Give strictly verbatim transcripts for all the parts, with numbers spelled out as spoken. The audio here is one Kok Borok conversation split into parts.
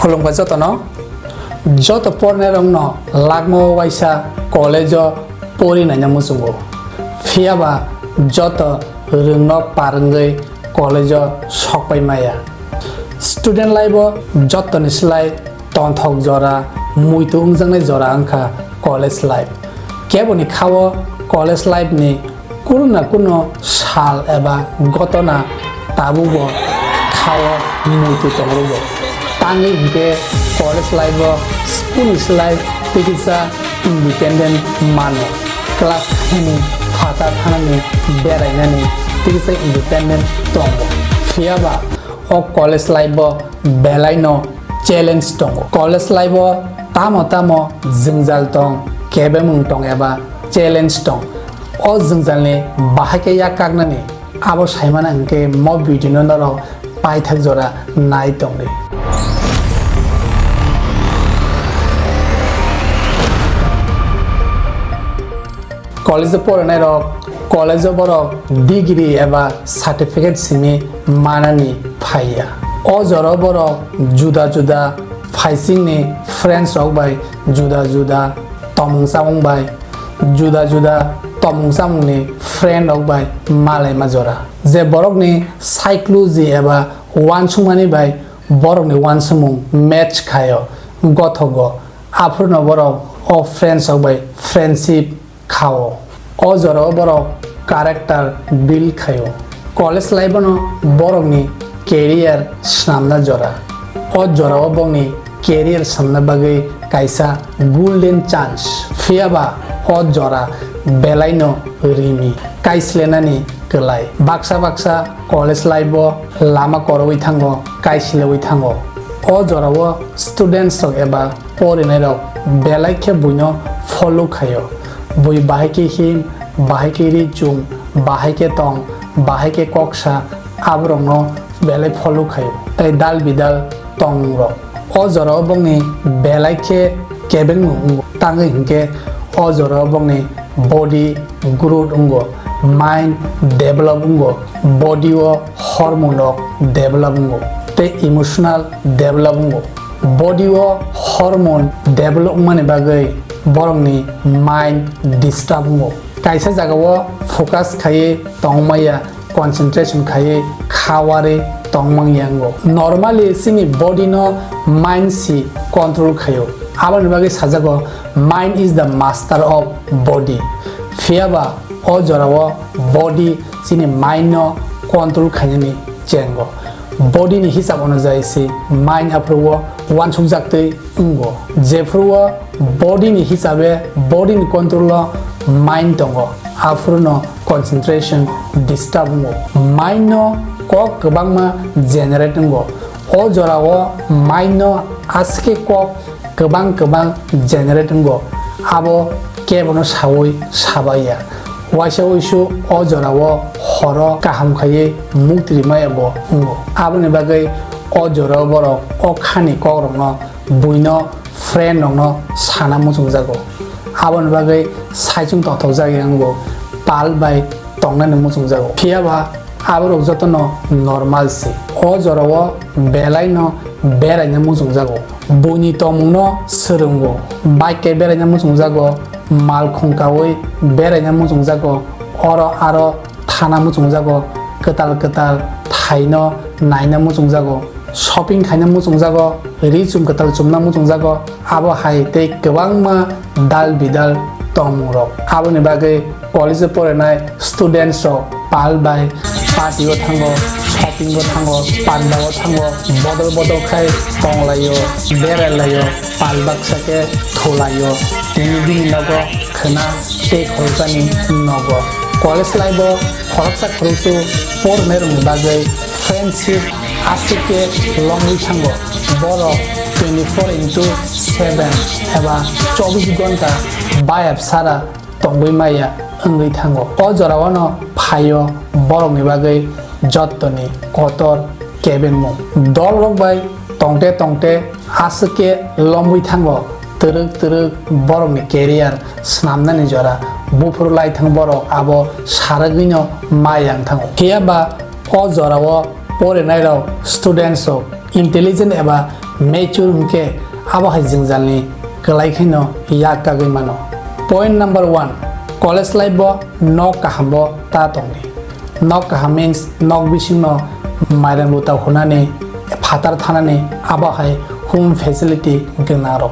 Khulumkha jotono, joto pornairokno lakma o waisa college o pori naina muchungo. Phiyaba joto rwngno par wngwi college o sokpai maya. Student life o jotoni slai tonthok jora, muitu wngjaknai jora wngkha college life. Keboni khao college life ni kuno na kuno sal eba gotona tabukbo khao muitu tongrugo. Tangwi hinkhe college life o school ni slai tikisa independent mano. Class khainani, phatar thangnani, berainani tikisa independent tongo. Phiyaba o college life o belaino challenge tongo. College life o tamo tamo jwngjal tong, kebengmung tong eba challenge tong. O jwngjalni bahai khe yak kaknani abo saimana hinkhe mo video no norok paithak jora nai tongdi. College o porinairok, college o borok degree eba certificate simi manani phaiya. O jorao borok juda juda phaisingni friends rok bai juda juda tomung chamung bai juda juda tomung chamungni friend rok bai malaima jora. Je borokni psychology eba uansukmani bai borokni uansukmung match khaio, gothogo, aphuru no borok o friends rok bai friendship khao. O jorao borok character build khaio. College life ano borokni career swnamna jora. O jorao bongni career swnamna bagwi kaisa golden chance. Phiyaba o jora belaino rimi kaislenani kwlai. Baksa baksa college life o lama korowi thango, kaisilewi thango. O jorao students rok eba porinairok belai khe buino follow khaio. Bui bahai khe him, bahai khe ri chum, bahai khe tong, bahai khe kok sa, aborokno belai follow khaio. Tei dal bidal tongmungrok. O jorao bongni belai khe kebengmung wngo. Tangwi hinkhe o jorao bongni body growth wngo, mind develop wngo, body o hormone rok develop wngo, tei emotional develop wngo. Body o hormone develop wngmani bagwi borokni mind disturb wngo. Kaisa jagao focus khaiwi tongmaya, concentration khaiwi khawarwi tongmang yango. Normally chini body no mind si control khaio. Aboni bagwi sajago, mind is the master of body. Phiyaba o jorao body chini mind no control khainani chengo. Body ni hisab onujai si mind aphuru o uansukjaktwi wngo. Jephuru o body ni hisabe, body ni control o mind tongo, aphuru no concentration disturb wngo. Mind no kok kwbangma generate wngo. O jorao mind no aske kok kwbang kwbang generate wngo. Abo kebono sawi sabaiya. Waisa wuisu o jorao horo kaham khaiwi muktri maya bo wngo. Aboni bagwi o jorao borok o khani kokrokno buino friend rokno sana muchungjago. Aboni bagwi saichung tongthokjagwi wngo, pal bai tongnani muchungjago. Phiyaba aborok jotono normal se. O jorao belaino beraina muchungjago. Buini tongmungno swrwngo. Bike beraina muchungjago, mal khungkaui beraina muchungjago. Oro aro thana muchungjago, kwtal kwtal thaino naina muchungjago, shopping khaina muchungjago, ri chum kwtal chumna muchungjago, abo hai tei kwbangma dal bidal tongmungrok. Aboni bagwi college o porinai students rok pal bai party o thango, shopping o thango, panda o thango, bodol bodol khai tonglaio, berailaio, pal baksa khe thulaio, tini bini nogo khwna tei khorokjani nogo. College life o khoroksa khoroksu porinai rokni bagwi friendship aswk khe longwi thango. Borok twenty four into seven eba chobbish ghonta bayap sara tongwi maya wngwi thango. O jorao no phaio borokni bagwi jottoni kotor kebengmung. Dolrok bai tongte tongte aswk khe lomwi thango, twrwk twrwk borokni career swnamnani jora. Buphuru laithang borok abo saragwino maya wng thango. Phiyaba o jorao porinairok, students rok intelligent eba Mature hwnkhe abo hai jwngjalni kwlai kheno yak kagwi mano. Point number one, college life bo nok kaham bo ta tongdi. Nok kaham means nok bisingno mairang luta hunani, phatar thanani, abo hai home facility gwnang rok.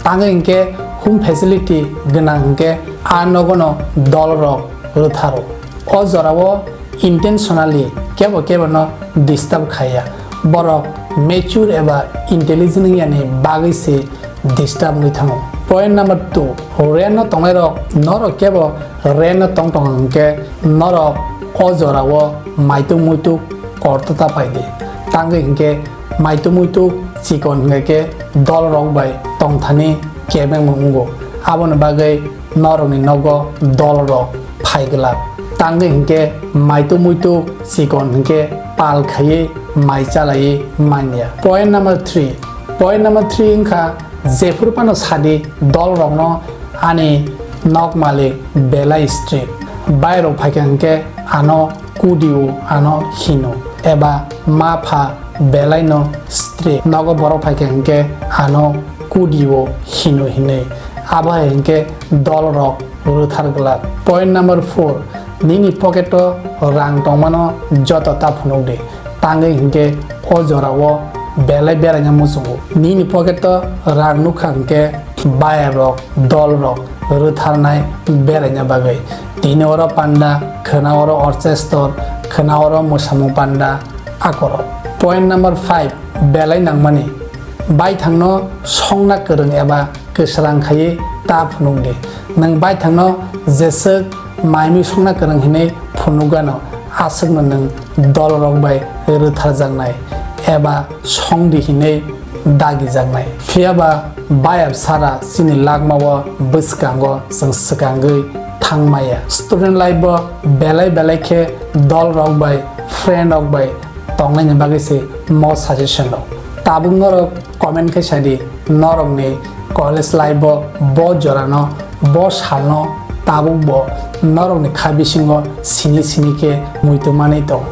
Tangwi hwnkhe home facility gwnang hwnkhe a nogono dol rok rwtharo. O jorao intentionally kebo kebo no disturb khaiya. Borok mature eba intelligent wngya ni bagwi se disturb wngwi thango. Point number two, rent no tongnai rok, norok kebo rent no tong tong hwnkhe norok o jorao maituk muituk korto ta paidi. Tangwi hwnkhe maituk muituk chikon hwnkhe dol rok bai tongthani kebengma wngo. Aboni bagwi norokni nogo dol rok phai glak. Tangwi hwnkhe maituk muituk chikon hwnkhe pal khaiwi mai chalaiwi manya. Point number three. Point number three wngkha jephuru phano sadi dol rokno ani nok malik belai strict. Bai rok phaikha hwnkhe ano kudio ano hino eba ma pha belai no strict. Nogo borok phaikha hwnkhe ano kudio hino hinwi. Abo hai hwnkhe dol rok rwthar glak. Point number four, nini pocket o rang tongmano joto ta phunukdi. Tangwi hwnkhe o jorao belai beraina muchungo. Nini pocket o rang nukha hwnkhe bayap rok, dol rok rwtharnai beraina bagwi. Tini oro panda, khwna oro orchestor, khwna oro mwsamung panda, akorok. Point number five, belai nangmani. Baithangno songna kwrwng eba kwsrang khaiwi ta phunukdi. Nwng baithangno jeswk maimwi songna kwrwng hinwi phunukgano, aswkno nwng dol rok bai rwtharjaknai eba songdi hinwi dagijaknai. Phiyaba bayap sara chini lakmao bwskango chwng swkangwi thangmaya. Student life bo belai belai khe dol rok bai, friend rok bai tongnaini bagwi se mo suggestion rok. Tabuk norok comment khe sadi, norokni college life bo, bo jorano, bo salno tabuk bo norokni kha bisingo sini sini khe muitu manwi tong.